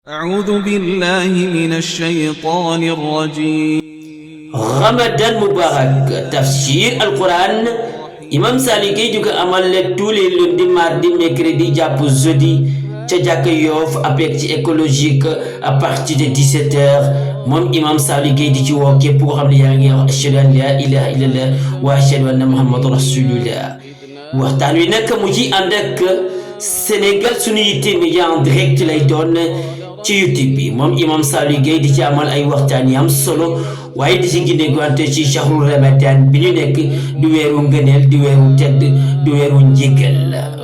أعوذ بالله من الشيطان الرجيم. Ramadan Mubarak tafsir Al-Quran Imam Sali Gueye juga amal tous les lundis mardi mercredi jàpp jeudi ca jàkka Yoff APEX ci écologique à partir de 17h moom Imam Sali Gueye di ci woo képp koo xam ne yaa ngi wax ashhadu an la ilaha illallah wa ashhadu anna muhammadan rasulullah waxtaan wi nag mu ci ànd ak Sénégal Sunu Yitte Média en direct lay doon ci YouTube bi moom Imam Sali Gueye di ci amal ay waxtaan yi am solo waaye di ci ginde gwante ci shahru Ramadan bi ñu nekk di weeru ngëneel di weeru tedd di weeru njéggal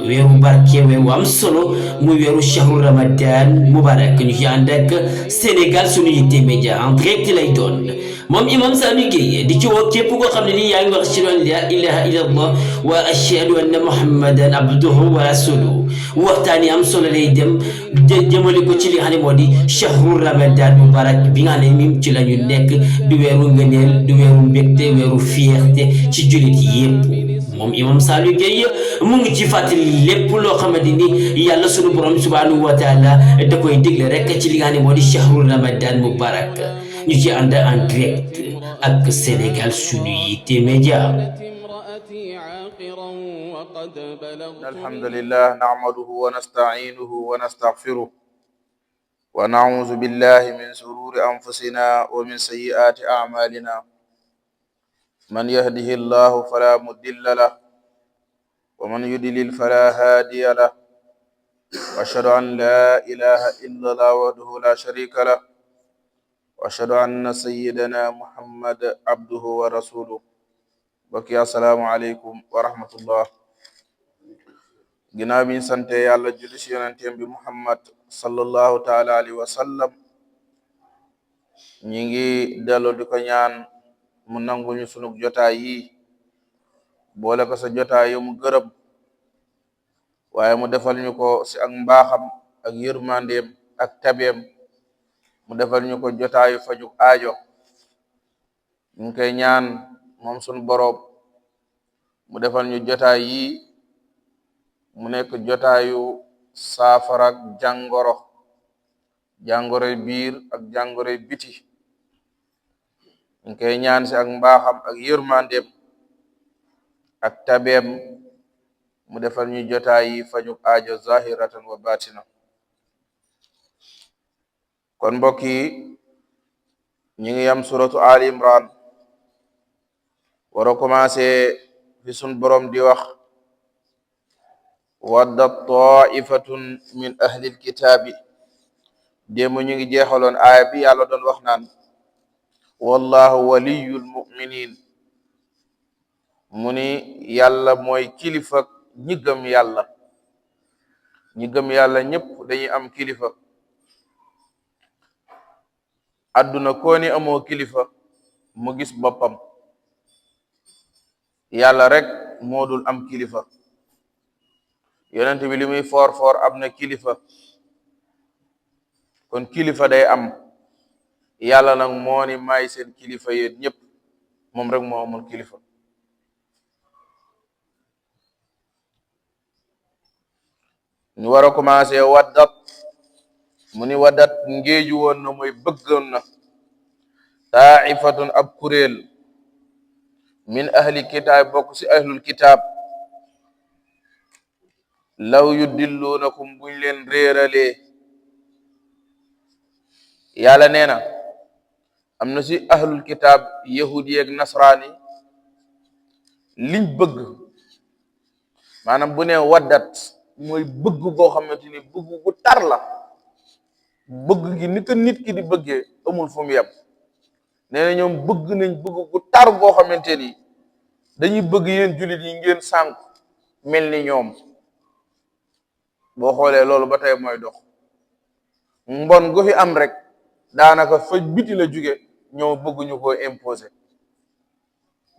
weeru barke weeru am solo muy weeru shahru Ramadan mubarak ñu ci ànd ak Sénégal Sunu Yitte Média en direct lay doon moom Imam Sali Gueye di ci woo képp koo xam ne nii yaa ngi wax ashhadu an la ilaha illallah wa ashhadu anna muhammadan abduhu wa rasuluhu waxtaan yi am solo lay dem jëmale ko ci li nga xam ne moo di shahru Ramadan mubarak bi nga xam ne mim ci la ñu nekk di weeru ngëneel di weeru mbégte weeru fierté ci jullit yépp moom Imam Sali Gueye mu ngi ci fàttali lépp loo xamante ni yàlla sunu borom subhanahu wa taala da koy digle rek ci li nga xam ne moo di shahru Ramadan mubarak ñu ci ànd en direct ak Sénégal Sunu Yitte Média. الحمد لله نعمده ونستعينه ونستغفره ونعوذ بالله من شرور أنفسنا ومن سيئات أعمالنا من يهده الله فلا مضل له ومن يضلل فلا هادي له وأشهد أن لا إله إلا الله وحده لا شريك له وأشهد أن سيدنا محمد عبده ورسوله بكي السلام عليكم ورحمة الله. ginnaaw bi ñu sante yàlla julli ci yonenteem bi Muhammad sallallahu taala alayhi wa sallam ñi ngi delloo di ko ñaan mu nanguñu sunu jotaay yi boole ko sa jotaay yu mu gërëm waaye mu defal ñu ko ci ak mbaaxam ak yërmandeem ak tabeem mu defal ñu ko jotaayu faju aajo ñu ngi koy ñaan moom sunu boroom mu defal ñu jotaay yi mu nekk jotaayu saafara jàngoro biir ak jàngoro biti ñu koy ñaan ci ak mbaaxam ak yërmandeem ak tabeem mu defal ñu jotaay yi faju aajo zahiratan wa batina kon mbokk yi ñu ngi yam suratu Ali Imran wara commencé fi sun borom di wax wadda taifatun min ahlil kitaabi déema ñu ngi jeexaloon aaya bi yàlla doon wax naan wallahu waliyul muminin mu ni yàlla mooy kilifa ñi gëm yàlla ñëpp dañuy am kilifa adduna koo ni amoo kilifa mu gis boppam yàlla rek moo dul am kilifa yonent bi li muy foor am na kilifa kon kilifa day am yàlla nag moo ni may seen kilifa yéen ñëpp moom rek moo amul kilifa ñu war a commencé waddat mu ni waddat ngéeju woon na mooy bëggoon na taifatun ab kuréel min ahli kitaab bokk ci ahlul kitaab law yudilluunakum buñ leen réeralee yàlla nee na am na ci ahlul kitaab yahudi ak nasraani liñ bëgg maanaam bu ne waddat mooy bëgg boo xamante ni bëgg gu tar la bëgg gi ni ko nit ki di bëggee amul fu mu yem nee na ñoom bëgg nañ bëgg gu tar boo xamante ni dañuy bëgg yéen jullit yi ngeen sànk mel ni ñoom boo xoolee loolu ba tey mooy dox mbon gu fi am rek daanaka fa biti la jóge ñoo bëgguñu ko imposer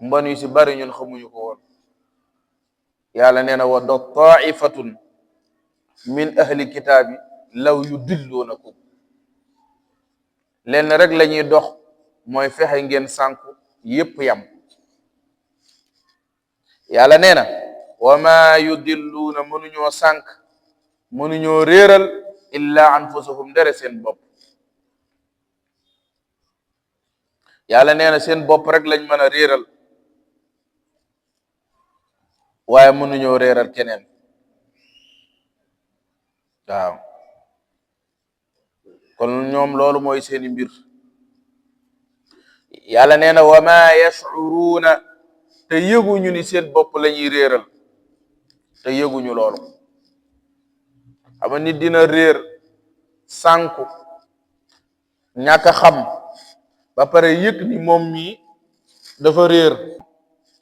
mbon yu ci bari ñun xamuñu ko woon yàlla nee na wadda taifatun min ahli kitaabi law yudilluunakum lenn rek la ñuy dox mooy fexe ngeen sànku yépp yam yàlla nee na wa ma yudilluuna mënuñoo sànk mënuñoo réeral illa anfusahum dere seen bopp. yàlla nee na seen bopp rek lañ mën a réeral waaye mënuñoo réeral keneen. waaw kon ñoom loolu mooy seeni mbir. yàlla nee na wa ma yash'uruuna te yëguñu ni seen bopp la ñuy réeral te yëguñu loolu. xam nga nit dina réer sànku ñàkk a xam ba pare yëg ni moom mii dafa réer.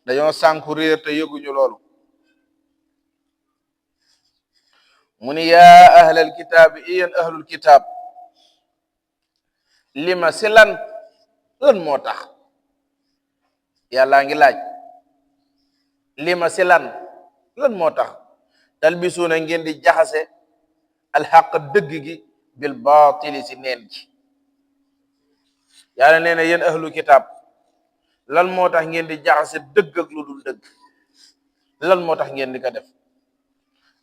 dañoo sànku réer te yëguñu loolu. mu ni yaa ahlal kitaab yéen ahlul kitaab lima si lan moo tax yàllaa ngi laaj lima si lan moo tax talbisuuna ngeen di jaxase alxaq dëgg gi bil baatili si neen ji. yàlla nee na yéen ahlu kitaab lan moo tax ngeen di jaxase dëgg ak lu dul dëgg lan moo tax ngeen di ko def.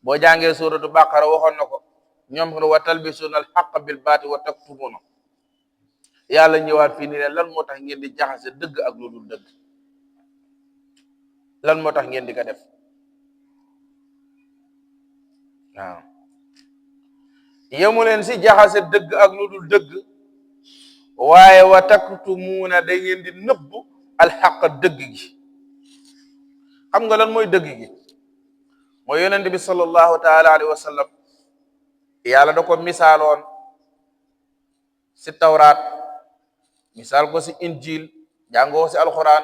boo jàngee suuratu baqara waxoon na ko ñoom wa talbisuuna alxaq bil baatili wa taktumuuna. yàlla ñëwaat fii ni leen lan moo tax ngeen di jaxase dëgg ak lu dul dëgg lan moo tax ngeen di ko def. waaw yemu leen si jaxase dëgg ak lu dul dëgg waaye wa taktumuuna da ngeen di nëbb alxaq dëgg gi. xam nga lan mooy dëgg gi mooy yonent bi sallallahu taala alayhi wa sallam yàlla da ko misaaloon si tawraat misaal ko si injil jàngoo si alquran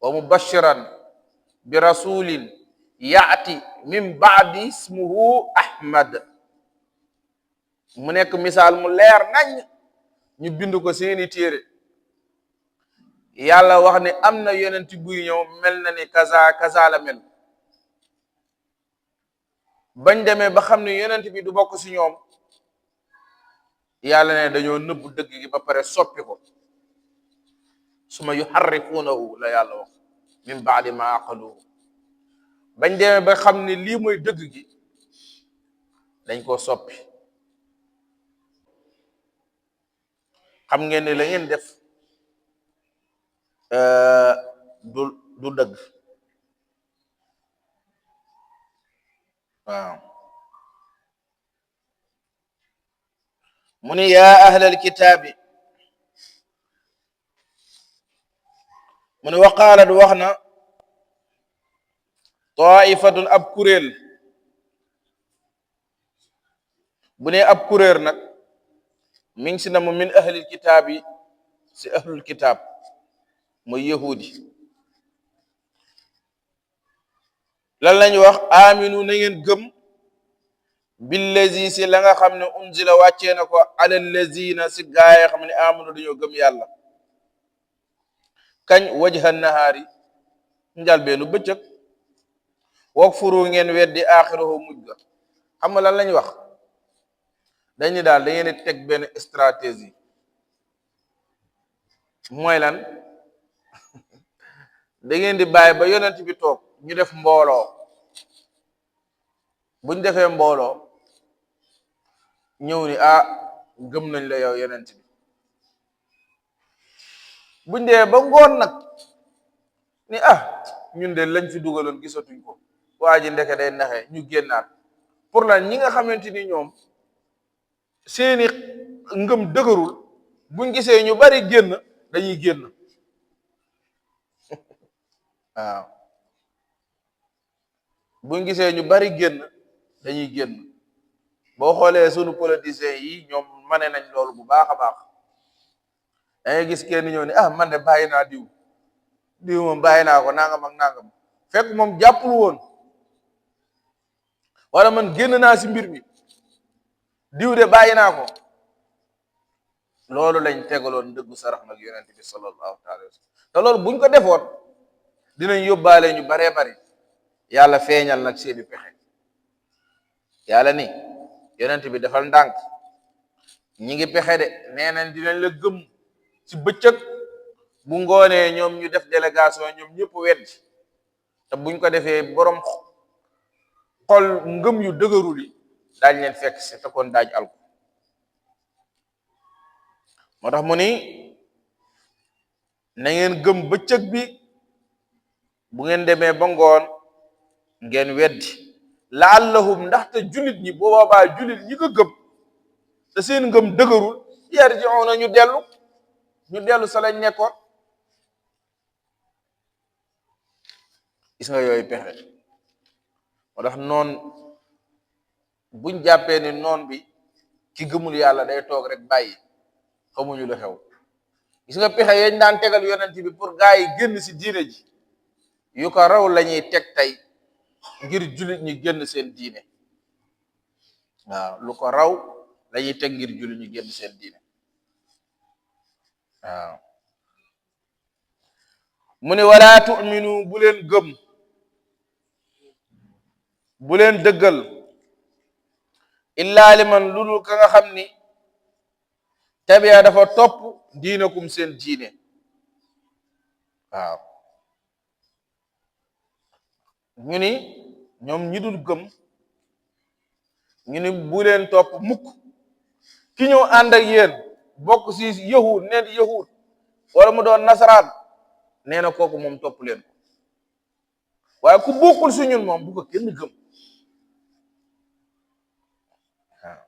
wa mubashiran bi rasulin yaati min baadi ismuhu ahmad. mu nekk misaal mu leer nañ ñu bind ko seeni téere. yàlla wax ne am na yonent buy ñëw mel na ni kaza la mel. bañ demee ba xam ne yonent bi du bokk si ñoom yàlla ne dañoo nëbb dëgg gi ba pare soppi ko. suma yuharrifuunahu la yàlla wax min baadi ma aqaluhu. bañ demee ba xam ne lii mooy dëgg gi dañ koo soppi. xam ngeen ne la ngeen def du dëgg. waaw mu ni yaa ahlal kitaabi mu ni waqaalat wax na taifatun ab kuréel. bu ne ab kuréel nag mi ngi si na mu min ahlil kitaab yi si ahlul kitaab mooy yahudi. lan lañ wax aminu na ngeen gëm billazi si la nga xam ne unzila wàccee na ko ala lazina si gaay xam ne aminu dañoo gëm yàlla. kañ wajha nahaari njalbeenu bëccëg wakfuru ngeen weddi aaxirahu mujj ga. xam nga lan lañ wax dañu daal da ngeen di teg benn stratégie. mooy lan da ngeen di bàyyi ba yonent bi toog ñu def mbooloo. buñ defee mbooloo ñëw ni gëm nañ la yow yonent bi. buñ dee ba ngoon nag ni ñun de lañ fi dugaloon gisatuñ ko waa ji ndeke day naxee ñu génnaat. pour lan ñi nga xamante ni ñoom seeni ngëm dëgërul buñ gisee ñu bari génn dañuy génn. waaw buñ gisee ñu bari génn dañuy génn. boo xoolee sunu politiciens yi ñoom mane nañ loolu bu baax a baax. da ngay gis kenn ñëw ne man de bàyyi naa diw moom bàyyi naa ko nangam ak nangam fekk moom jàppul woon. wala man génn naa si mbir mi diw de bàyyi naa ko. loolu lañ tegaloon dëggu sarax nag yonent bi sallallahu alayhi wa sallam. te loolu buñ ko defoon dinañ yóbbaale ñu baree bari. yàlla feeñal nag seeni pexe. yàlla ni yonent bi defal ndànk ñi ngi pexe de nee nañ dinañ la gëm ci bëccëg bu ngoonee ñoom ñu def délégation ñoom ñëpp weddi. te buñ ko defee borom xol ngëm yu dëgërul yi daañ leen fekk si te kon daaj alko moo tax mu ni na ngeen gëm bëccëg bi bu ngeen demee ba ngoon ngeen weddi laallahum ndaxte julit ñi boo boobaa julit ñi ko gëm te seen ngëm dëgërul yarji'una ñu dellu sa lañ nekkoon gis nga yooyu pexe moo tax noon buñ jàppee ni noon bi ki gëmul yàlla day toog rek bàyyi xamuñu lu xew gis nga pexe yañ daan tegal yonent bi pour gaa yi génn si diine ji yu ko raw lañuy teg tey ngir julit ñi génn seen diine waaw lu ko raw lañuy teg ngir julit ñi génn seen diine waaw mu ne wala tu'minu bu leen gëm bu leen dëggal illa liman ludul ka nga xam ni tabiya dafa topp diinakum seen diine waaw ñu ni ñoom ñi dul gëm ñu ni bu leen topp mukk ki ñëw ànd ak yéen bokk si yahud neen yahud wala mu doon nasaraan nee na kooku moom topp leen ko waaye ku bokkul si ñun moom bu ko kenn gëm waaw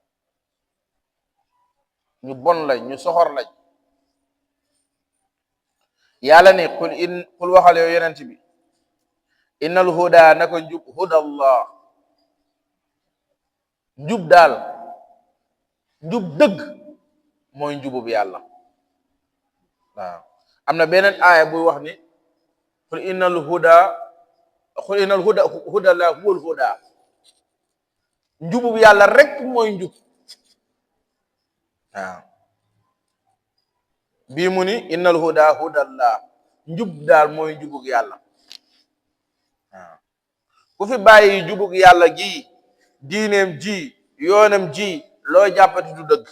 ñu bon lañ ñu soxor lañ yàlla ne qul waxal yow yonent bi innal huda naka njub hudallah njub daal njub dëgg mooy njubub yàlla waaw am na beneen aaya buy wax ni qul innal huda hudallah huwal huda njubub yàlla rek mooy njub waaw bii mu ni innal huda hudallah njub daal mooy njubug yàlla waaw ku fi bàyyi njubug yàlla gi diineem ji yoonam ji loo jàppati du dëgg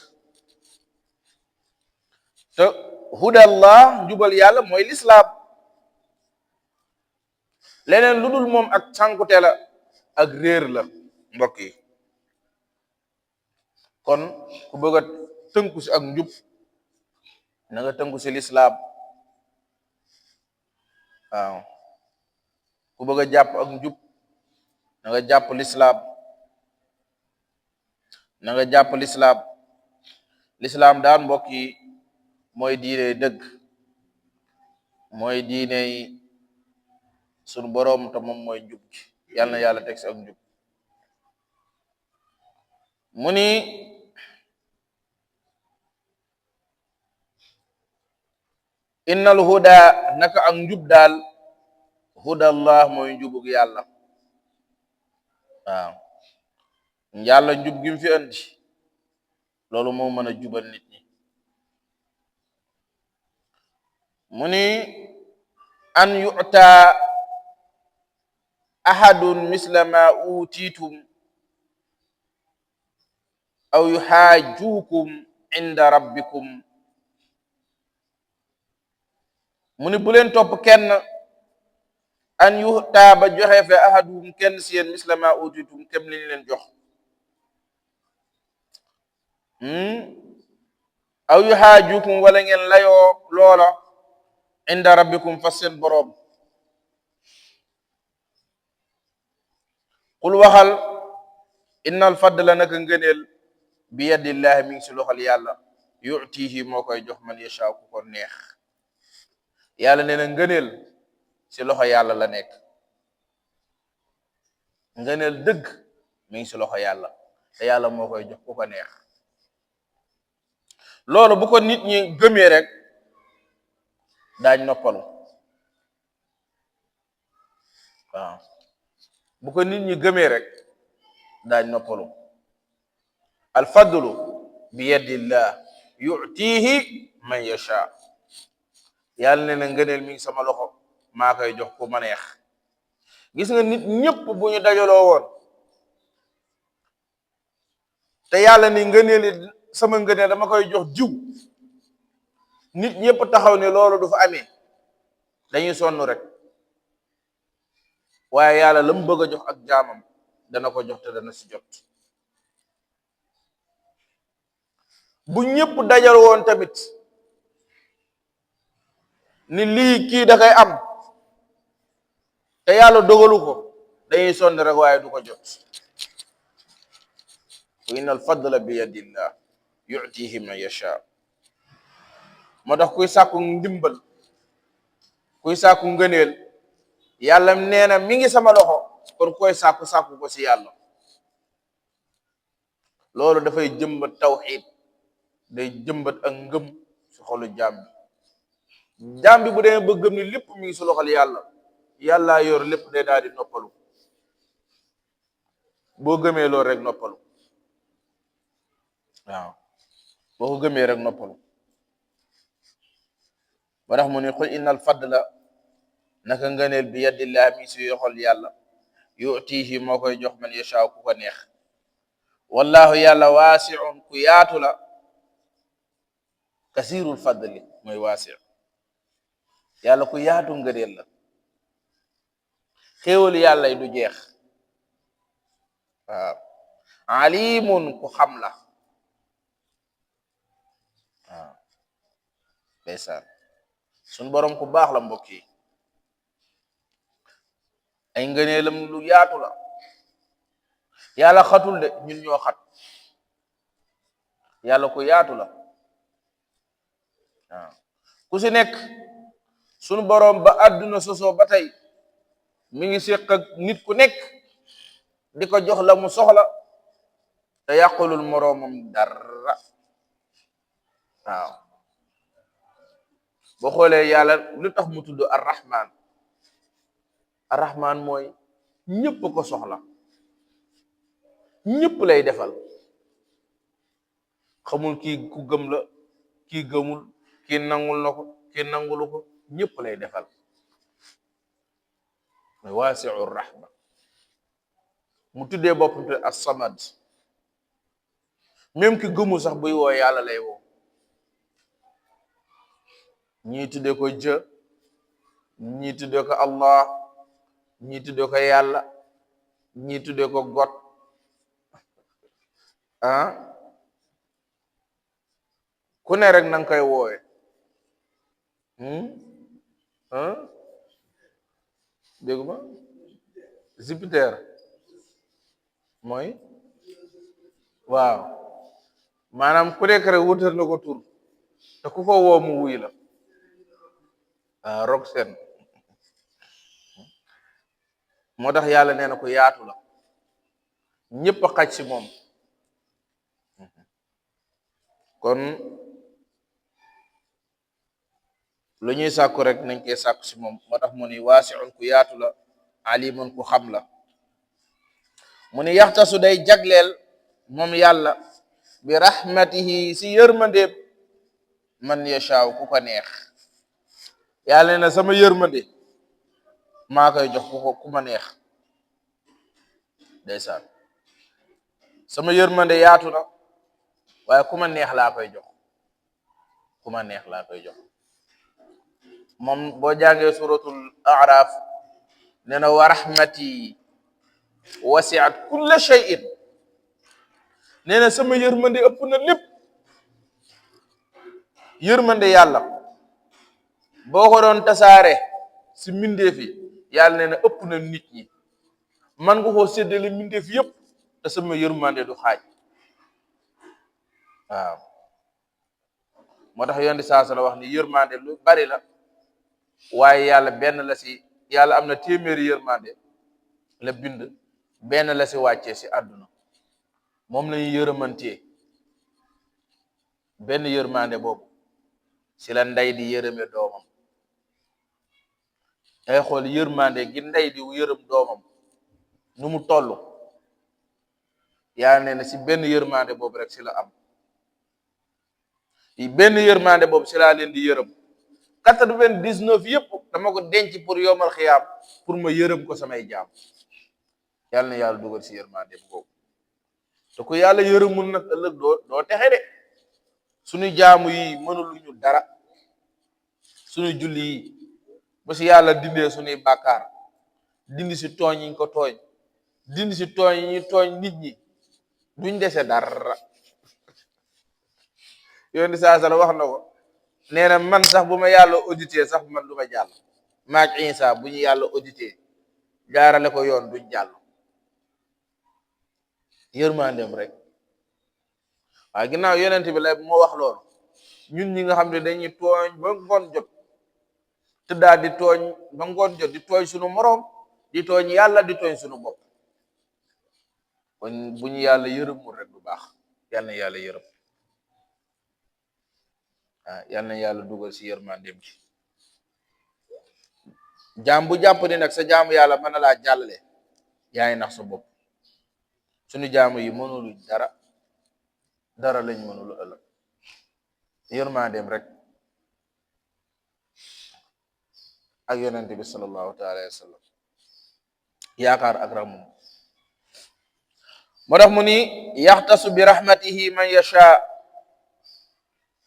te hudallah njubal yàlla mooy lislaam leneen lu dul moom ak sànkute la ak réer la mbokk yi kon ku bëgg a tënku si ak njub na nga tënku si lislaam waaw ku bëgg a jàpp ak njub na nga jàpp lislaam na nga jàpp lislaam lislaam daan mbokk yi mooy diine dëgg mooy diine sunu boroom te moom mooy njub gi yàlla na yàlla teg si ak njub mu ni innal huda naka ak njub daal hudallah mooy njubug yàlla waaw yàlla njub gi mu fi andi loolu moo mën a jubal nit ñi mu ni an yu'ta ahadun misla ma utitum aw yuhaajukum inda rabbikum mu ni bu leen topp kenn an yu'ta ba joxe fe ahadum kenn si yéen misla ma utitum kem liñ leen jox aw yuhaajukum wala ngeen layoo loola inda rabbikum fa seen boroom qul waxal innal fadla naka ngëneel bi yadillahi mi ngi si loxol yàlla yu'tihi moo koy jox man yasha ku ko neex yàlla nee na ngëneel si loxo yàlla la nekk ngëneel dëgg mi ngi si loxo yàlla te yàlla moo koy jox ku ko neex loolu bu ko nit ñi gëmee rek daañ noppalu waaw bu ko nit ñi gëmee rek daañ noppalu al fadlu bi yadillah yu'tihi man yasha yàlla ne na ngëneel mi ngi sama loxo maa koy jox ku ma neex gis nga nit ñëpp bu ñu dajaloo woon te yàlla ni ngëneeli sama ngëneel dama koy jox jiw nit ñëpp taxaw ne loolu du fa amee dañuy sonn rek waaye yàlla la mu bëgg a jox ak jaamam dana ko jox te dana si jot bu ñëpp dajal woon tamit ni lii kii da koy am te yàlla dogalu ko dañuy sonn rek waaye du ko jot wa inna al fadla bi yadillah yu'tihi man yasha moo tax kuy sàkku ndimbal kuy sàkku ngëneel yàlla nee na mi ngi sama loxo kon koy sàkku ko ci yàlla loolu dafay jëmbat tawxiid day jëmbat ak ngëm ci xolu jaam bi bu demee ba gëm ni lépp mi ngi ci loxol yàlla yor lépp day daal di noppalu boo gëmee loolu rek noppalu waaw boo ko gëmee rek noppalu ba tax mu ne qul inna al fadla naka ngëneel bi yadillah mi ci yoxol yàlla yu'tihi moo koy jox man yasha ku ko neex wallahu yàlla waasi'un ku yaatu la kasirul fadli mooy waasi' yàlla ku yaatu ngëneel la xéewal yàlla yi du jeex waaw alimun ku xam la waaw ndeysaan suñ boroom ku baax la mbokk yi ay ngëneelam lu yaatu la yàlla xatul de ñun ñoo xat yàlla ku yaatu la waaw ku si nekk sunu boroom ba àdduna sosoo ba tey mi ngi séq ak nit ku nekk di ko jox la mu soxla te yàqulul moroomam dara waaw boo xoolee yàlla lu tax mu tudd arrahman mooy ñëpp ko soxla ñëpp lay defal xamul kii ku gëm la kii gëmul kii nangul na ko kii nangulu ko ñëpp lay defal mooy waasi'ur rahma mu tuddee boppam te as-samad même ki gëmul sax buy woo yàlla lay woo ñii tuddee ko jë ñii tuddee ko Allah ñii tuddee ko yàlla ñii tuddee ko got ku ne rek nanga koy woowe déggu ma Jupiter mooy waaw maanaam ku nekk rek wutal na ko tur te ku ko woo mu wuy la rok seen moo tax yàlla nee na ko yaatu la ñëpp a xaj ci moom kon lu ñuy sàkku rek nañ koy sàkku ci moom moo tax mu ni waasi'un ku yaatu la alimun ku xam la mu ni yaxtasu day jagleel moom yàlla bi rahmatihi si yërmandeem man yashaaw ku ko neex yàlla nee na sama yërmande maa koy jox ku ma neex ndeysaan sama yërmande yaatu na waaye ku ma neex laa koy jox ku ma neex laa koy jox moom boo jàngee suratul a'raf nee na wa rahmati wasi'at kulla shay'in nee na sama yërmande ëpp na lépp yërmande yàlla boo ko doon tasaare si mbindeef yi yàlla nee na ëpp na nit ñi man nga koo séddale mbindeef yëpp te sama yërmande du xaaj waaw moo tax yoon di saasa la wax ni yërmande lu bari la waaye yàlla benn la si yàlla am na téeméeri yërmande la bind benn la si wàccee si àdduna moom lañu yërëmantee benn yërmande boobu si la ndey di yërëme doomam ay xool yërmande gi ndey di yërëm doomam nu mu toll yàlla nee na si benn yërmande boobu rek si la am benn yërmande boobu si laa leen di yërëm 99 yëpp dama ko denc pour yomal xiyaam pour ma yërëm ko samay jaam yàlla na yàlla dugal si yërmande boobu te ko yàlla yërëmul nag ëllëg doo texe de suñu jaamu yi mënuluñu dara suñu julli yi ba si yàlla dindee suñuy bàkkaar dindi si tooñ yi ñu ko tooñ dindi si tooñ yi ñu tooñ nit ñi duñ dese dara yónni saa sala wax na ko nee na man sax bu ma yàlla audité sax man du ma jàll maag Isa bu ñu yàlla audité jaarale ko yoon duñ jàll yërmandeem rek waaye ginnaaw yonent bi la moo wax loolu ñun ñi nga xam ne dañuy tooñ ba ngoon jot te daal di tooñ ba ngoon jot di tooñ sunu moroom di tooñ yàlla di tooñ sunu bopp kon bu ñu yàlla yërëmul rek du baax yal na yàlla yërëm yal na yàlla dugal si yërmandeem ci jaam bu jàpp ni nag sa jaamu yàlla mën na laa jàllale yaay nax sa bopp sunu jaamu yi mënuluñ dara lañ mënulu ëllëg yërmandeem rek ak yonent bi sallallahu taala alayhi wa sallam yaakaar ak ramum moo tax mu ni yaxtasu bi rahmatihi man yasha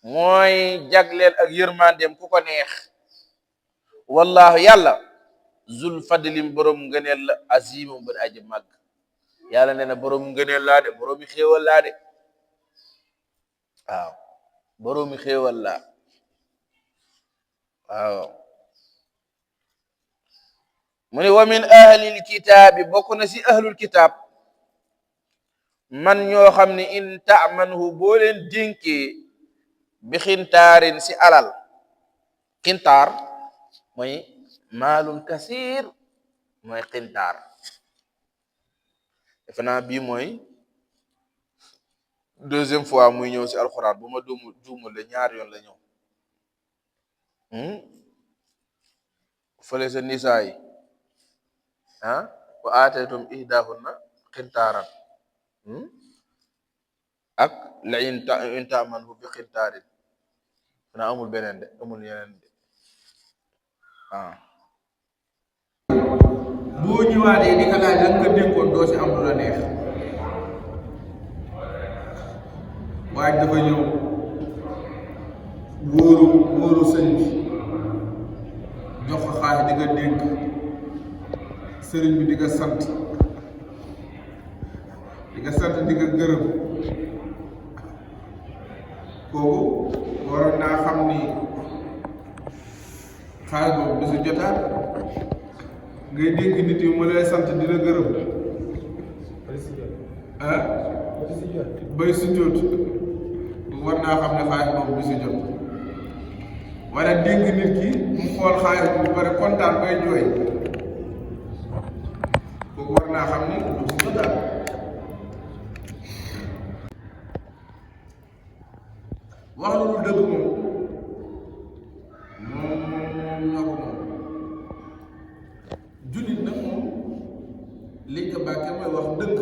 mooy jagleel ak yërmandeem ku ko neex wallahu yàlla zul fadlim borom ngëneel la azimum bari aji màgg yàlla nee na borom ngëneel laa de boroomi xéewal laa de waaw boroomi xéewal laa waaw mu ne wa min ahlil kitaabi bokk na si ahlul kitaab man ñoo xam ne in taamanhu boo leen dénkee bi xintaarin si alal xintaar mooy maalun kasiir mooy xintaar defe naa bii mooy deuxième fois muy ñëw si alxuraan bu ma juumul la ñaar yoon la ñëw fële sa nisaa yi wa aataytum ihdahunna xintaaran ak la in taamanhu bi xintaarin na amul beneen de amul yeneen de boo ñëwaatee di ka laaj lan nga dénkoon doo si am lu la neex waaye dafa ñëw wóoru sëñ bi jox ko xaalis di nga dénk sëriñ bi di nga sant di nga gërëm kooku waroon naa xam ni xaalis boobu du si jotaat ngay dénk nit yi mu lay sant di la gërëm bay si jot war naa xam ne xaalis boobu du si jot wala dénk nit ki mu xool xaalis bu pare kontaan bay jooy kooku war naa xam ni du si jotaat wax lu dul dëgg moom ñoo ko moom jullit nag moom liñ ko bàkkee mooy wax dëgg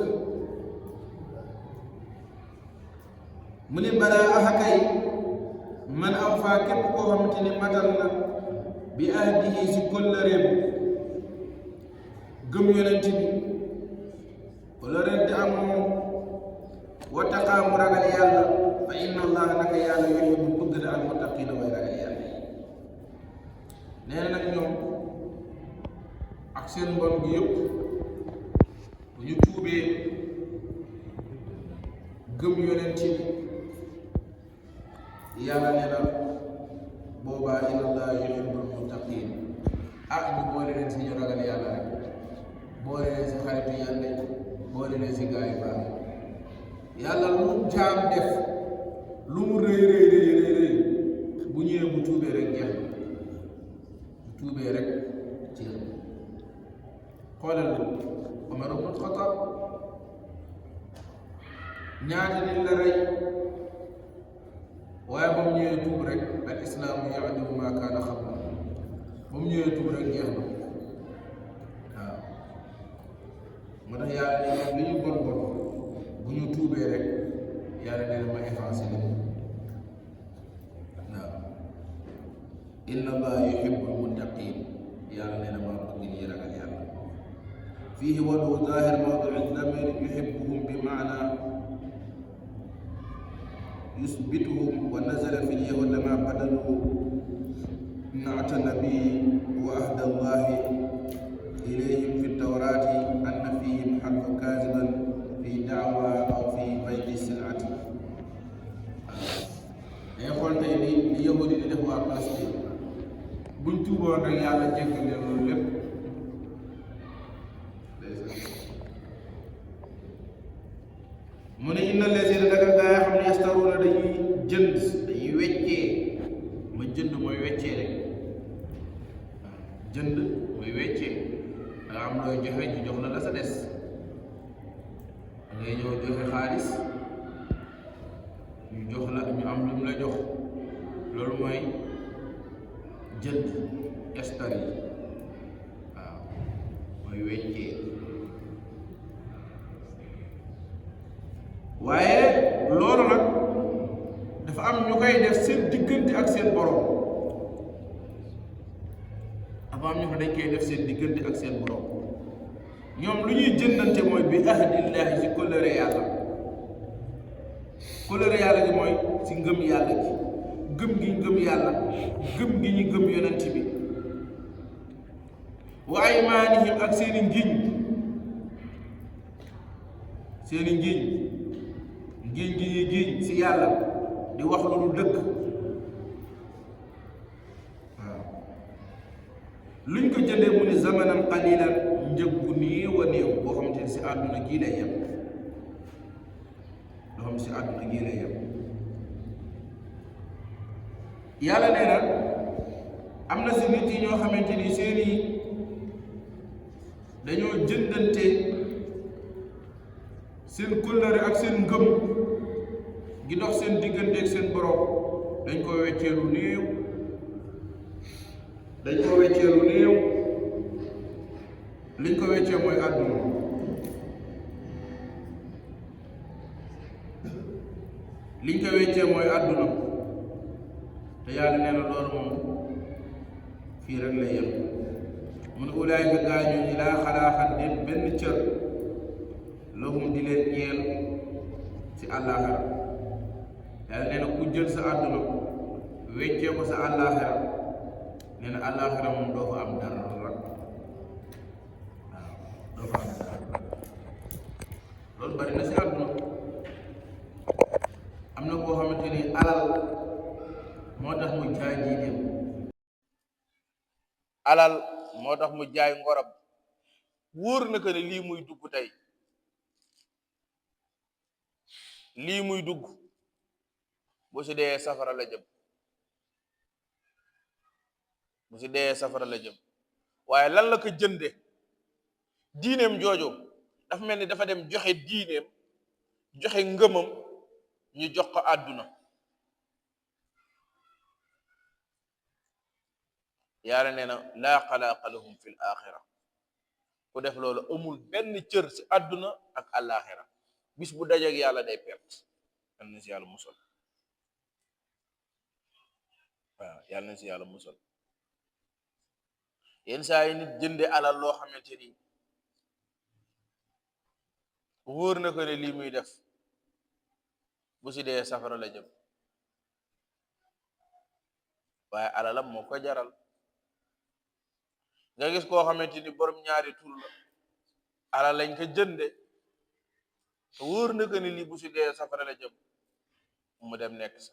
mu ne balaa axakay man aw faa képp koo xamante ne matal na bi ahdihi si kóllëreem gëm yonent bi kóllëreem te am moom wattaqaa mu ragal yàlla fa inna allaha naka yàlla yuhibbu bëgg na al muttaqiina way ragal yàlla nee na nag ñoom ak seen mbon gi yëpp bu ñu tuubee gëm yonent bi yàlla nee na boobaa inna allaha yuhibbul muttaqiin ñu boole leen si ñu ragal yàlla rek boole leen si xaritu yàlla boole leen si gaa yu baax yàlla lu mu jaam def lu mu rëy bu ñëwee bu tuubee rek jeex bu tuubee rek jeex xoolal Omar ibn Khattab ñaata nit la rey waaye ba mu ñëwee tuub rek al islaamu ya'dilu maa kaana qablahu ba mu ñëwee tuub rek jeex na waaw moo tax yàlla ne li ñu bon bu ñu tuubee rek yàlla nee na ma effacé leen waaw inna allaha yuhibbul muttaqin yàlla nee na maa bëgg ñi ragal yàlla fiihi wadu zahir mawdi'u damir yuhibbuhum bi maana yusbituhum wa nazala fi lyahud lama badalu naata nabi wa ahda allahi ilayhim fi tawrati anna fihim halfa kaziban fi daawa aw fi bay'i silati xoolal tey li yahudi di def waa Palestine buñ tuuboon rek yàlla jéggal leen loolu lépp mu ne inna lazina daga gaa yi xam ne yastaruuna dañuy jënd dañuy weccee ma jënd mooy weccee rek jënd mooy weccee danga am looy joxe ñu jox la sa des ngay ñëw joxe xaalis ñu jox la ñu am lu mu la jox loolu mooy jënd yastari waaw mooy weccee waaye loolu nag dafa am ñu koy def seen diggante ak seen borom dafa am ñu ko dañ koy def seen diggante ak seen borom ñoom lu ñuy jëndante mooy bi ahdillahi si kóllëre yàlla kóllëre yàlla gi mooy si ngëm yàlla gi gëm gi ngëm yàlla gëm gi ñu gëm yonent bi wa aymaanihim ak seeni ngiñ ngiñ gi ñuy giñ si yàlla di wax lu dul dëgg waaw luñ ko jëndee mu ne zamanan qalilan njëg bu néew a néew boo xamante ne si àdduna gii lay yem loo xam si àdduna gii lay yem yàlla nee na am na si nit yi ñoo xamante ni seeni dañoo jëndante seen kóllëre ak seen ngëm gi dox seen diggante ak seen borom dañ ko weccee lu néew liñ ko weccee mooy àdduna te yàlla nee na loolu moom fii rek lay yem mu ne ulaayika gaañoo ñi laa xalaaxat déet benn cër lahum di leen ñeel ci àllaaxira yàlla nee na ku jël sa àdduna weccee ko sa àllaaxira nee na àllaaxira moom doo fa am dara waaw doo fa am dara loolu bari na si àdduna am na koo xamante ni alal moo tax mu jaay diineem alal moo tax mu jaay ngoram wóor na ko ne lii muy dugg tey lii muy dugg bu si dee safara la jëm waaye lan la ko jënde diineem joojo dafa mel ni dafa dem joxe diineem joxe ngëmam ñu jox ko àdduna yàlla nee na laa xalaaqa lahum fi l axira ku def loolu amul benn cër si àdduna ak àllaaxira bis bu dajeek yàlla day perte yàlla na si yàlla musal waaw yàlla na si yàlla musal yenn saa yi nit jënde alal loo xamante ni wóor na ko ne lii muy def bu si dee safara la jëm waaye alalam moo ko jaral nga gis koo xamante ni borom ñaari tur la alal lañ ko jënde te wóor na ko ne lii bu si dee safara la jëm mu dem nekk sa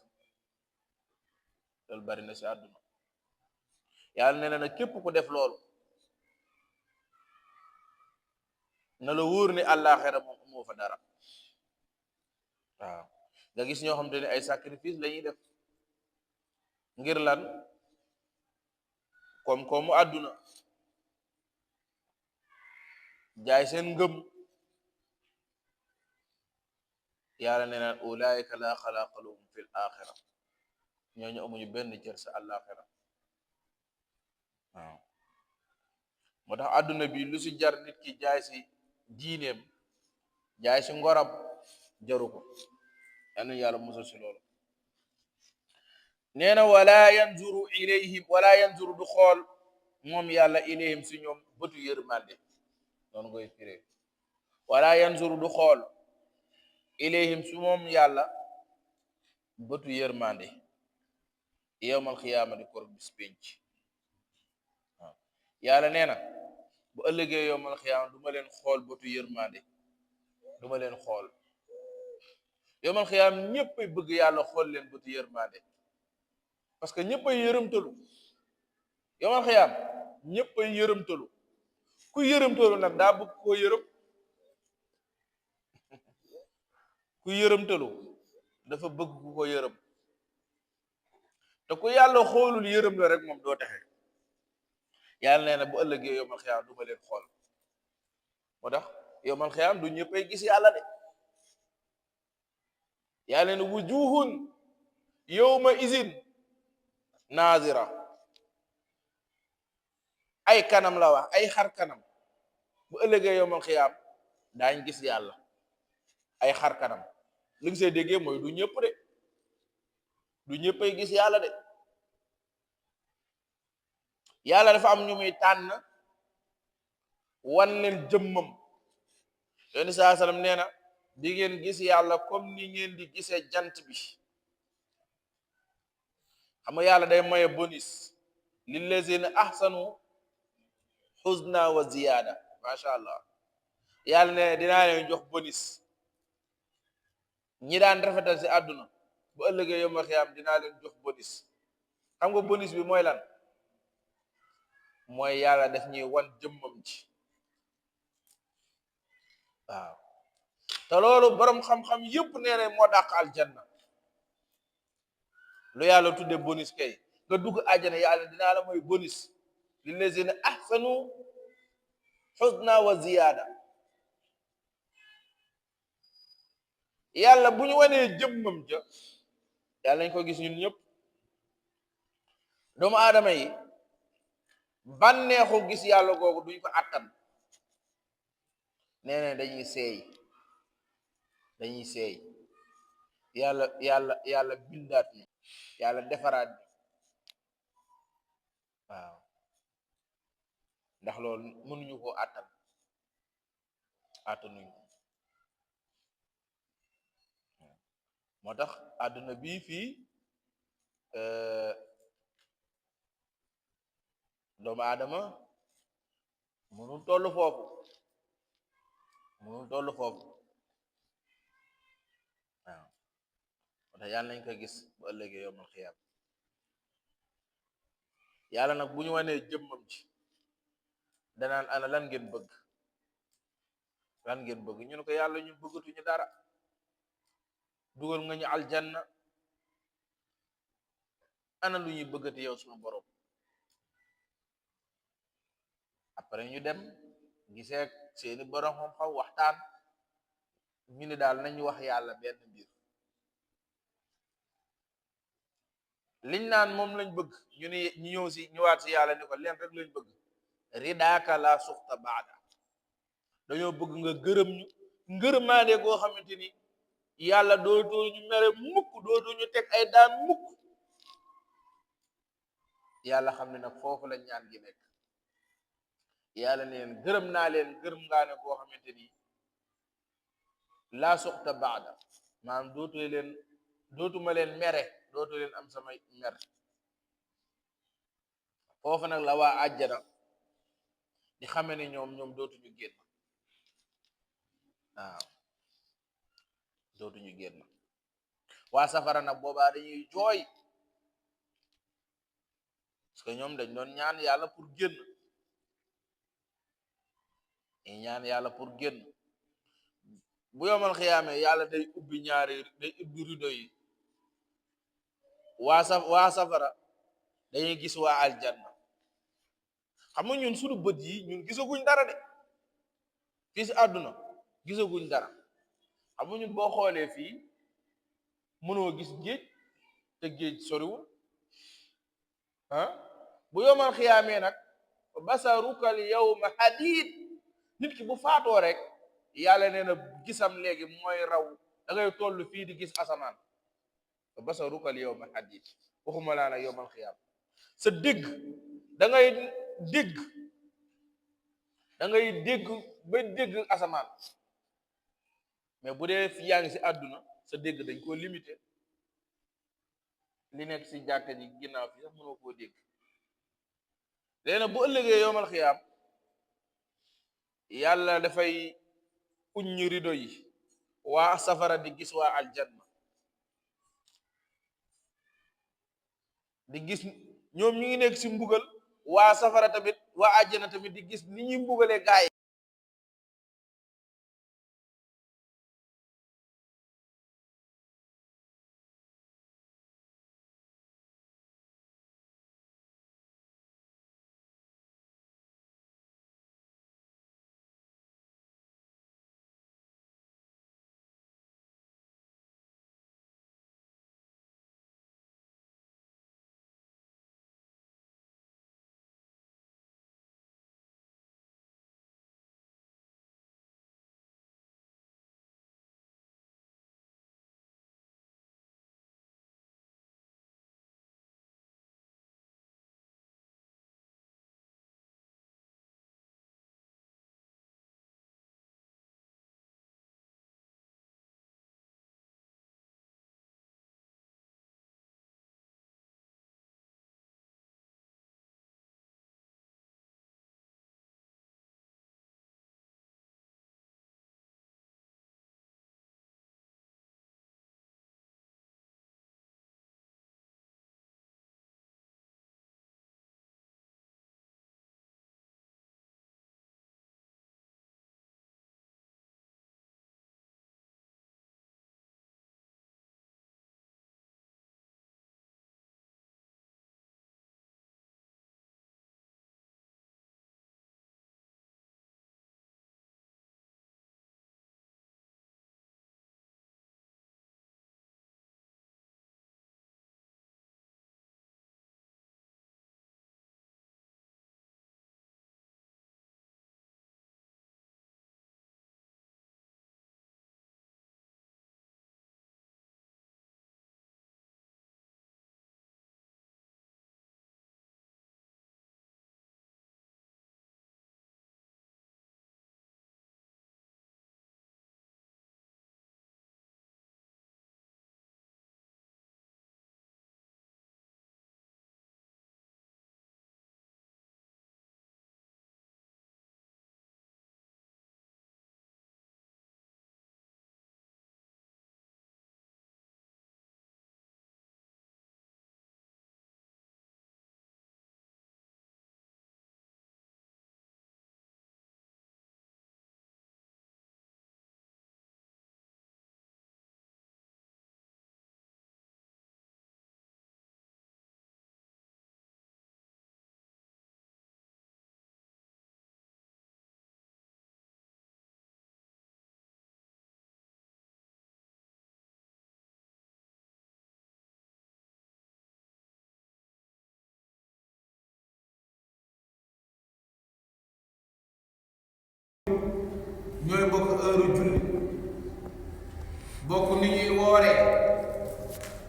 loolu bari na si àdduna yàlla nee na képp ku def loolu na la wóor ni àllaaxira moom amoo fa dara waaw nga gis ñoo xamante ne ay sacrifice la ñuy def ngir lan koom-koomu àdduna jaay seen ngëm yàlla nee na ulaayika laa xalaaqa lahum fil axira ñooñu amuñu benn cër sa àllaaxira waaw moo tax àdduna bi lu si jar nit ki jaay si diineem jaay si ngoram jaru ko yal na yàlla musal si loolu nee na wala yanzuru ilayhim wala yanzuru du xool moom yàlla ilayhim si ñoom bëtu yërmande noonu koy firee wala yanzuru du xool ilayhim si moom yàlla bëtu yërmande yawmal xiyaamati kor bis penc waaw yàlla nee na bu ëllëgee yawmal xiyaama du ma leen xool bëtu yërmande du ma leen xool yawmal xiyaama ñépp bëgg yàlla xool leen bëtu yërmande parce que ñëpp ay yërëmtalu yowmal xiyaam ñëpp ay yërëmtalu ku yërëmtalu nag daa bëgg koo yërëm ku yërëmtalu dafa bëgg ku ko yërëm te ku yàlla xoolul yërëm la rek moom doo texe yàlla nee na bu ëllëgee yowmal xiyaam du ma leen xool moo tax yowmal xiyaam du ñëppay gis yàlla de yàlla ne wujuhun yawma izin naazira ay kanam la wax ay xar kanam bu ëllëgee yowmal xiyaam daañ gis yàlla ay xar kanam li nga see déggee mooy du ñëpp de du ñëppay gis yàlla de yàlla dafa am ñu muy tànn wan leen jëmmam yoni saa sallam nee na di ngeen gis yàlla comme ni ngeen di gisee jant bi xam nga yàlla day maye bonus lillazina ahsanu husna wa ziyaada macha allah yàlla ne dinaa leen jox bonus ñi daan rafetal si àdduna bu ëllëgee yawmal xiyaam dinaa leen jox bonus xam nga bonus bi mooy lan mooy yàlla daf ñuy wan jëmmam ci waaw te loolu borom xam-xam yépp nee na moo dàq aljanna lu yàlla tudde bonus kay nga dugg àjjana yàlla dinaa la mooy bonus lillazina ahsanu husna wa ziyaada yàlla bu ñu wanee jëmmam ja yàlla nañ ko gis ñun ñëpp doomu aadama yi bànneexu gis yàlla googu duñ ko attan nee na dañuy seey yàlla bindaat ni yàlla defaraat ni waaw ndax loolu mënuñu koo attanuñ ko moo tax àdduna bii fii doomu aadama mënul tollu foofu waaw moo tax yàlla nañ ko gis bu ëllëgee yawmal xiyaam yàlla nag bu ñu wanee jëmmam ci danaan ana lan ngeen bëgg ñu ne ko yàlla ñu bëggatuñu dara dugal nga ñu aljanna ana lu ñuy bëggati yow sunu borom après ñu dem gisee seeni borom xam-xam waxtaan ñu ne daal nañu wax yàlla benn mbir liñ naan moom lañ bëgg ñu ne ñu ñëwaat si yàlla ni ko leen rek lañ bëgg ridaaka la suxta baada dañoo bëgg nga gërëm ñu ngërëmaande goo xamante ni yàlla dootoo ñu mere mukk dootoo ñu teg ay daan mukk yàlla xam ne nag foofu la ñaan gi nekk yàlla ne leen gërëm naa leen gërëm ngaa ne goo xamante ni laa suxta baada maanaam dootuma leen mere dootu leen am samay mer foofu nag la waa àjjana di xame ne ñoom dootuñu génn waaw dootuñu génn waa safara nag boobaa dañuy jooy parce que ñoom dañ doon ñaan yàlla pour génn bu yomal xiyaamee yàlla day ubbi rido yi waa safara dañuy gis waa aljanna xam nga ñun suñu bët yi ñun gisaguñ dara de fii si àdduna gisaguñ dara xam nga ñun boo xoolee fii mënoo gis géej te géej soriwul bu yomal xiyaamee nag basarukal yawma hadid nit ki bu faatoo rek yàlla nee na gisam léegi mooy raw da ngay toll fii di gis asamaan basarukal yawma hadid waxuma laa nag yawmal xiyaam sa dégg da ngay dégg ba dégg asamaan mais bu dee yaa ngi si àdduna sa dégg dañ koo limité li nekk si jàkka ji ginnaaw fi sax mënoo koo dégg léegi nag bu ëllëgee yawmal xiyaam yàlla dafay uññi rido yi waa safara di gis waa aljanna di gis ñoom ñu ngi nekk si mbugal waa safara tamit waa àjjana tamit di gis ni ñuy mbugalee gaay ñooy bokk heure julli bokk ni ñuy wooree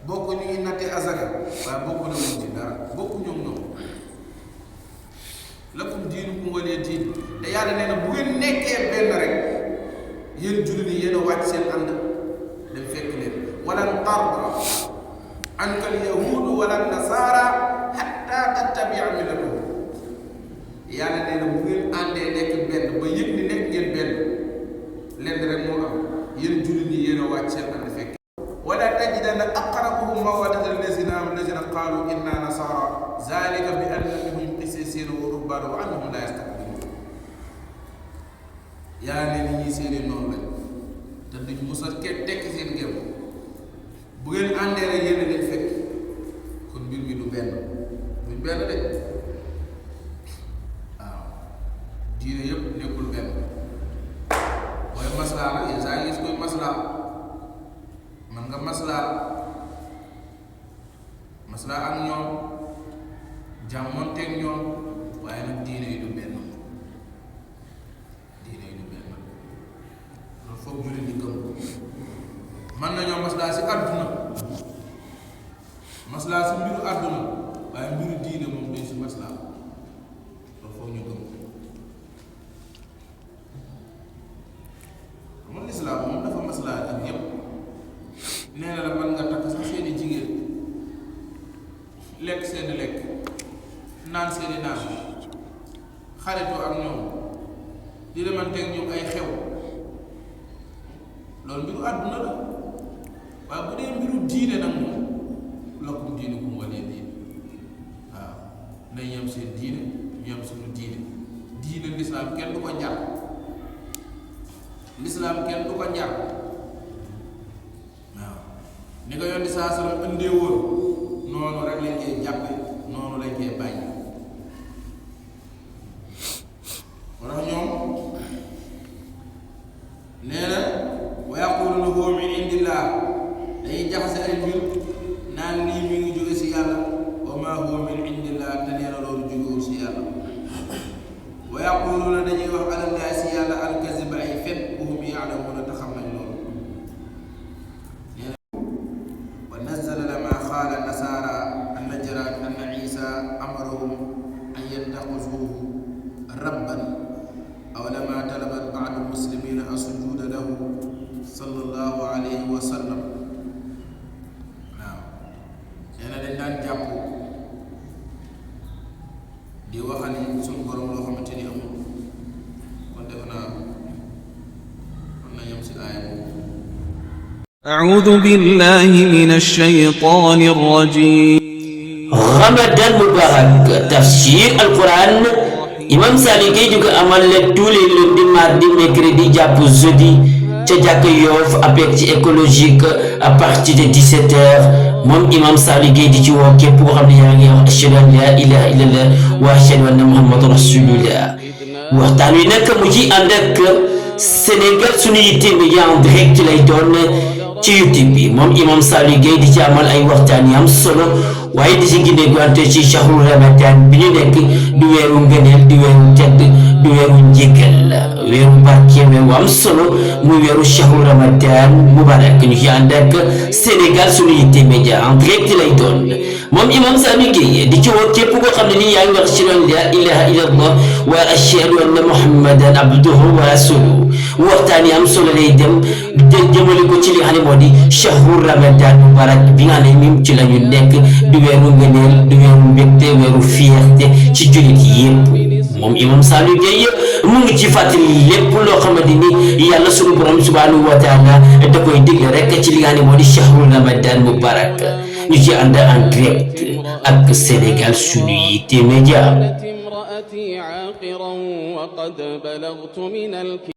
bokk ni ñuy natte azaka waaye bokk na wuñ ci dara bokk ñoom lakum diinukum waliya diin te yàlla nee na bu ngeen nekkee benn rek yéen julli ni yéen a wàcc seen ànd dem fekk leen walan tarda anka al yahudu wala nasaara hatta tattabia millatahum yàlla nee na bu ngeen àndee nekk benn ba yëg ni nekk ngeen benn lenn rek moo am yéen jullit ñi yéen a wàcc seen ànd fekk wala tajidanna aqrabahum mawaddatan allazina qaalu inna nasara zalika bi anna minhum qissisiina wa ruhbaana wa annahum la yastakbiruun yàlla nee na ñii seeni noonu lañ te duñ mos a tekki seen ngëm bu ngeen àndee rek yéen a leen fekk kon mbir mi du benn duñ benn de diine yëpp nekkul benn booy maslaa nag yenn saa yi gis koy maslaa man nga maslaa ak ñoom jàmmonteeg ñoom waaye nag diine yi du benn loolu foog jullit ñi gëm man nañoo maslaa si àdduna maslaa si mbiru àdduna waaye mbiru diine moom duñ si maslaa loolu foog ñu gëm moom lislaam moom dafa maslaa ak yépp nee na la man nga takk sax seeni jigéen lekk seeni lekk naan seeni naan xaritoo ak ñoom di demanteeg ñoom ay xew loolu mbiru àdduna la waaye bu dee mbiru diine nag moom lakum diinukum waliya diin am seen diine ñu am suñu diine lislaam kenn du ko njar lislaam kenn du ko njar waaw ni ko yónni saa sallam indee woon noonu rek lañ koy jàppe noonu lañ koy bàyyi moo tax ñoom nee na wa yaquluna huwa min indillah dañuy jaxase ay mbir naan lii mi ngi jóge si yàlla wa ma huwa min indillah te nee na loolu jógewul si yàlla wa yaquluna dañuy wax alallahi si yàlla alkaziba ay fen wa hum yaalamuuna te xam nañ loolu nee na wa nazala lama qaala nasara annajran anna isa amarahum an yattaxizuhu rabban aw lama talabat baadu muslimina assujuda lahu sallallahu alayhi wa sallam waaw nee na dañ daan jàpp di waxani suñu borom loo xamante ni amul kon def naa mën na yem si aaya boobu أعوذ بالله من الشيطان الرجيم Ramadan Mubarak tafsir Al-Quran Imam Sali Gueye juga amal tous les lundis mardi mercredi jàpp jeudi ca jàkka Yoff avec ci écologique à partir de 17h moom Imam Sali Gueye di ci woo képp koo xam ne yaa ngi wax ashhadu an la ilaha illallah wa ashhadu anna muhammadan rasulullah waxtaan wi nag mu ci ànd ak Sénégal Sunu Yitte Média en direct lay doon ci YouTube bi moom Imam Sali Gueye di ci amal ay waxtaan yi am solo waaye di ci gindee wante ci shahru Ramadan bi ñu nekk du weeru ngëneel du weeru tedd du weeru njëkkal weeru barke weeru am solo muy weeru shahru Ramadan mubarak ñu ci ànd ak Sénégal Sunu Yitte Média en direct lay doon moom Imam Sali Gueye di ci woo képp koo xam ne nii yaa ngi wax ashhadu an la ilaha illallah wa ashhadu anna muhammadan abduhu wa rasuluhu waxtaan yi am solo lay dem jëmale ko ci li nga xam ne moo di shahru Ramadan mubarak bi nga xam ne mim ci la ñu nekk du weeru ngëneel du weeru mbégte weeru fierté ci jullit yépp moom Imam Sali Gueye mu ngi ci fàttali lépp loo xamante ni yàlla sunu borom subhanahu wa taala da koy digle rek ci li nga xam ne moo di shahru Ramadan mubarak ñu ci ànd en direct ak Sénégal Sunu Yitte Média.